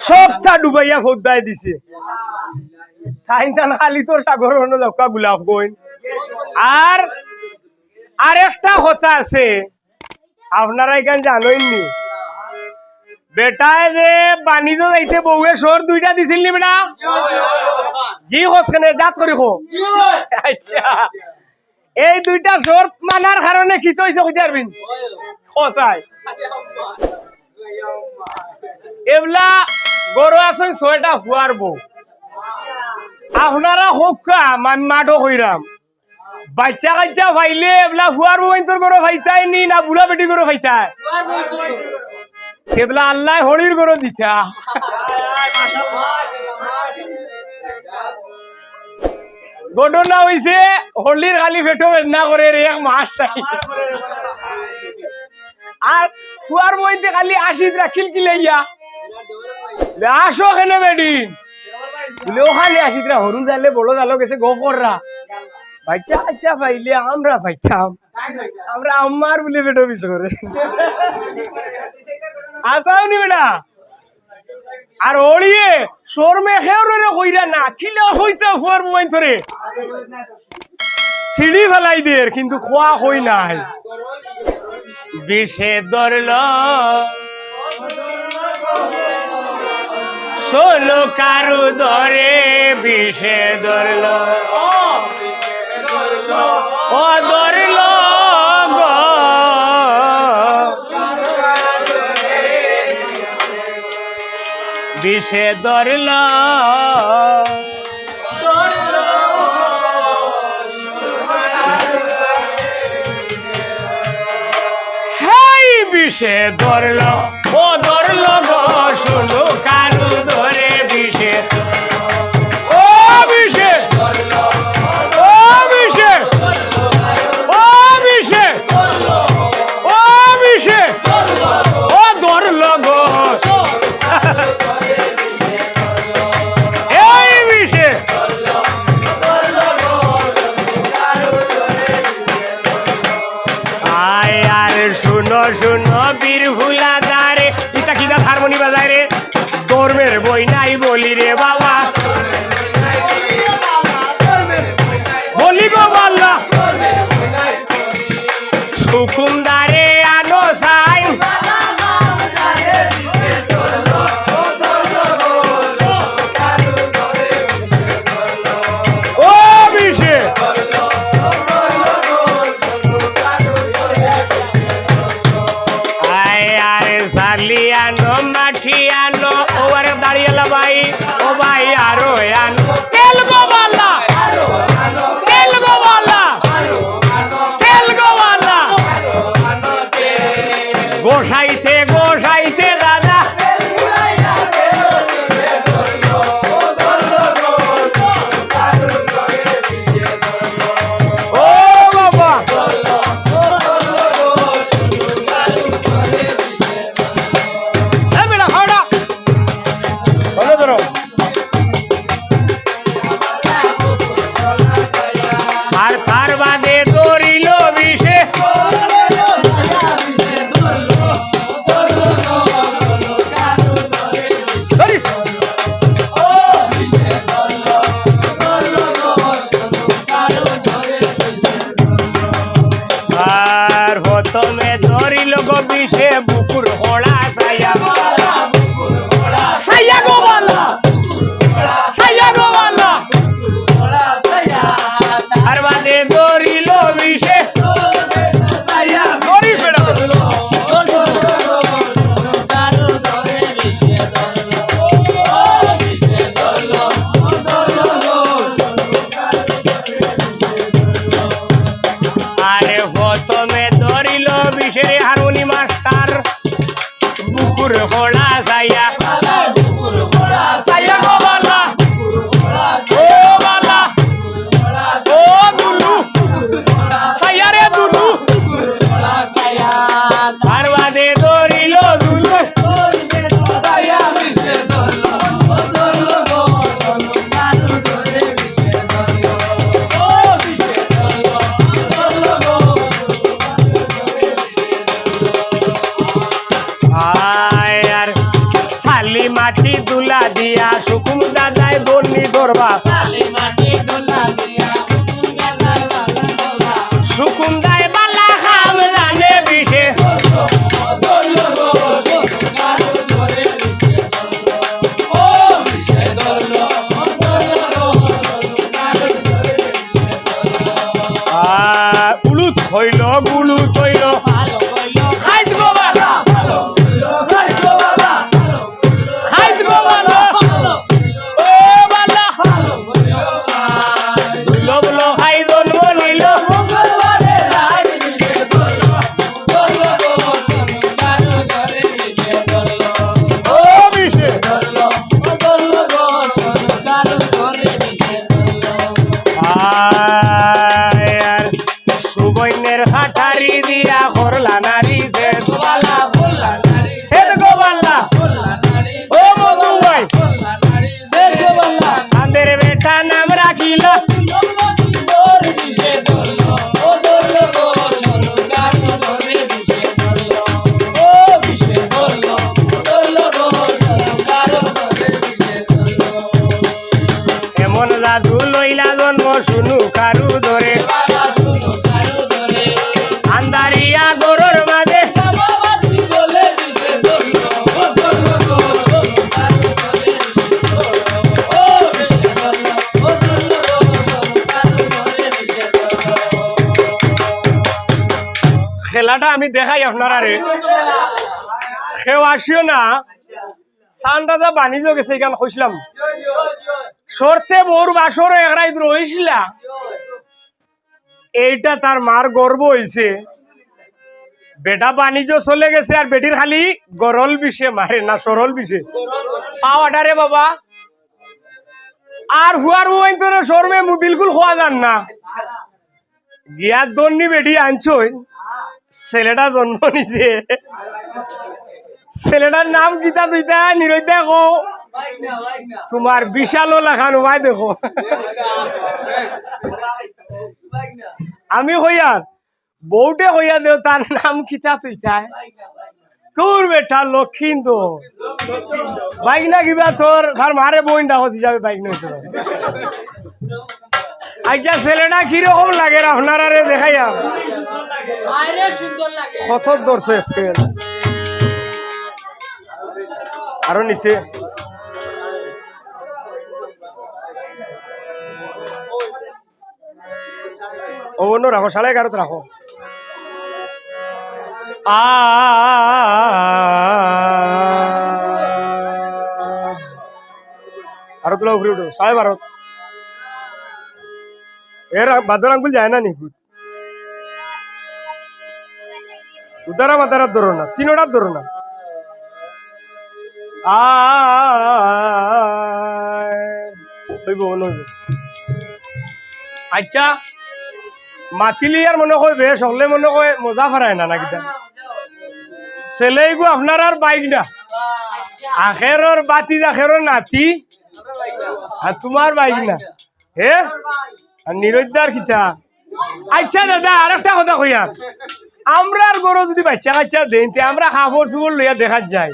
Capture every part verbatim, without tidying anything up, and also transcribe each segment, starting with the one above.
সবটা ডুবাইয়া ফৌদায় দিছে। তাইন তান খালি তোর সাগর হনো লক্কা গোলাপ কইন। আর আরেকটা কথা আছে, আপনারা ইখান জানইন নি? বেটায় যে বাণিজ্য যাইতে বউয়ে সর দুইটা দিছিল নি বেটা? জি, কস কেনে? জাত করি কো। আচ্ছা, এই দুইটা শর্ত মানার কারণে কিতা অইছে কইতে পারবিন? কসাই। এবলা ঘরো আছইন ছয়টা ফুয়ার বউ। আপনারা কউক্কা, আমি মাঠো কইরাম। বাইচ্চা কাইচ্চা পাইলে এবলা ফুয়ার বউ আইন্তর ঘরো পাইতায় নি না বুড়া বেটির ঘরো পাইতায়? এবলা আল্লায় হরির ঘরো দিতা। ঘটনা অইছে, হরির খালি পেটো বেদনা করের এক মাস থাকি। আর ফুয়ার বইতে খালি আশিত রাখিল কিলাইয়া। আসো কেনে বেটি? বুলে, "অখানে আশিতরা হরু জালে বড় জালো গেছে গফ কররা। বাইচ্চা কাইচ্চা পাইলে আমরা পাইতাম। আমরা আম্মার বুলে পেটো বিষ করে।" আছাও নি বেটা? আর হরিয়ে শরমে কেউরে কইরা না, কিলা কইতা ফুয়ার বউ আইন্তরে। ছিড়ি ফালাই দের, কিন্তু খোয়া কই নাই। বিষে ধরল, শোনো কারু ধরে বিষে ধরল। ও ধরল গো। বিষে ধরল। হেই বিষে ধরল, ও ধরল গো, শুনো কারু ধরে বিষে। ও বিষে, ও বিষে, ও বিষে, ও বিষে, ও ধরল গো। এই বিষে। আয় আর শুনো, শুনো, বীর ফুলাদারে। ইতা কিতা হারমোনি বাজায় রে? ধর্মের বই নাই বলি রে বাবা। বলি গো বাল্লা। হুকুমদারে আনো সাইন। ও বিষে। আয় আরে সালি আনো, মাটি আনো, ও আরে দাড়িয়ালা ভাই, ও ভাই। তুলা দিয়া সুকুম দাদায় বন্নি ধরবা। সুকুম দায় বালা কাম জানে বিষে। আ, উলুত হইল, গুলুত হইল। খাইত গো বালা। খাইত গো বালা। ও বালা। দুর্লভ লহাই জন্ম নিল। ও বিষে। আয় আর সুবর্ণের কাটারি দিয়া করলা নারী সেদ। সেদ গো বালা। ও মধু ভাই। চাঁদের বেটা নাম রাখিলা। এমন জাদু লইলা জন্ম শুনু কারু ধরে। আন্দারিয়া গরুর মাঝে। খেলাটা আমি দেখাই আপনারারে। কেউ আসিও না। সানরাজা বাণিজ্য গেছে, এখান কইছিলাম। শর্তে বউর বাসরো এক রাইত রইছিলা। এইটা তার মার গর্ব হইছে। বেটা বাণিজ্য চলে গেছে, আর বেটির খালি গরল বিষে মারে না, সরল বিষে। পাওয়াটারে বাবা। আর হুয়ার মোবাইল তোর শর্মে মু-, বিলকুল খোয়া যার না। গিয়া দন্নি বেটি আনছইন, ছেলেটা জন্ম নিছে। ছেলেটার নাম কিতা তুইতা নিরইতা কো? তোমার বিশাল লাখান উবাই দেখো। আমি কইয়ার, বউটে কইয়া দেও, তার নাম কিতা তুইতায়? তোর বেটা লক্ষিন্দর। বাইগনা কিবা তোর, তার মারে বইন ডাকস হিসাবে বাইগনা হইতে পারে। আচ্ছা, ছেলেটা কিরকম লাগে আপনারারে দেখাইয়া? আরে সুন্দর লাগে। কত ধরছে স্কেল? আরো নিচে। ও, অন্য রাখো, সাড়ে এগারোতে রাখো। আ, আরো তুলা উপরে উঠো, সাড়ে বারো। এর বাজার আঙ্গুল যায় না নি? উদারা মাতারা ধরো না, তিনোটা ধরো না। আ, হইব, মনে হইব। আচ্ছা, মাতিলি আর মনে কয় বেশ, হকলে মনে কয় মজা ফারায় না, না কিতা? ছেলেগু আপনারার বাইগনা, আখেরর বাতি, আখেরর নাতি, আর তোমার বাইগনা, হে? আর নিরজ্জার কিতা? আচ্ছা দাদা, আর একটা কথা কইয়া, আমরার ঘরো যদি বাচ্চা কাচ্চা দেইন, তে আমরা কাপড় চুপড় লইয়া দেখাত যাই,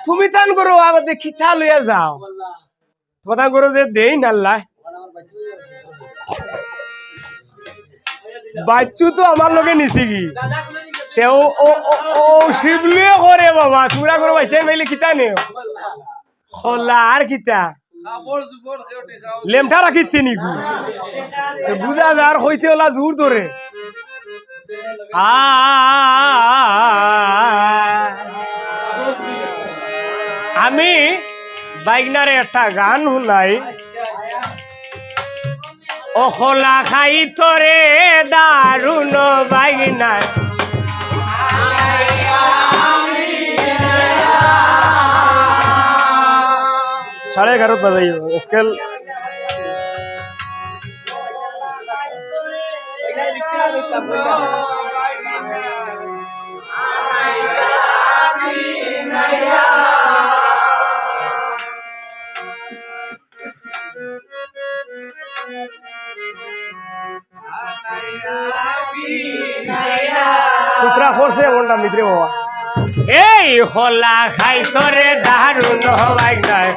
তুমি তান ঘরো আমাদের কিতা লইয়া যাও? তোমার তান ঘরো যে দেইন আল্লাহ, বাচ্চু তো আমার লগে নিছি কি? তে ও, ও, ও, ও শিবলিয়ে করে বাবা, তোমরা ঘরো বাচ্চা মেলে কিতা নেও? খোলা আর কিতা? লেমটা রাখিতে নিগু। তো বুঝা যার কইতে ওলা জোর ধরে। আ, আমি বাইগনারে একটা গান হুনাই। ও খোলা খাই তোরে দারুণ বাইগনা। সাড়ে এগারো বাজাইও, স্কেল। কুতরা করছে এমনটা মিত্রে বাবা। এই কলা খাইতরে দারুণ হবাই নাই।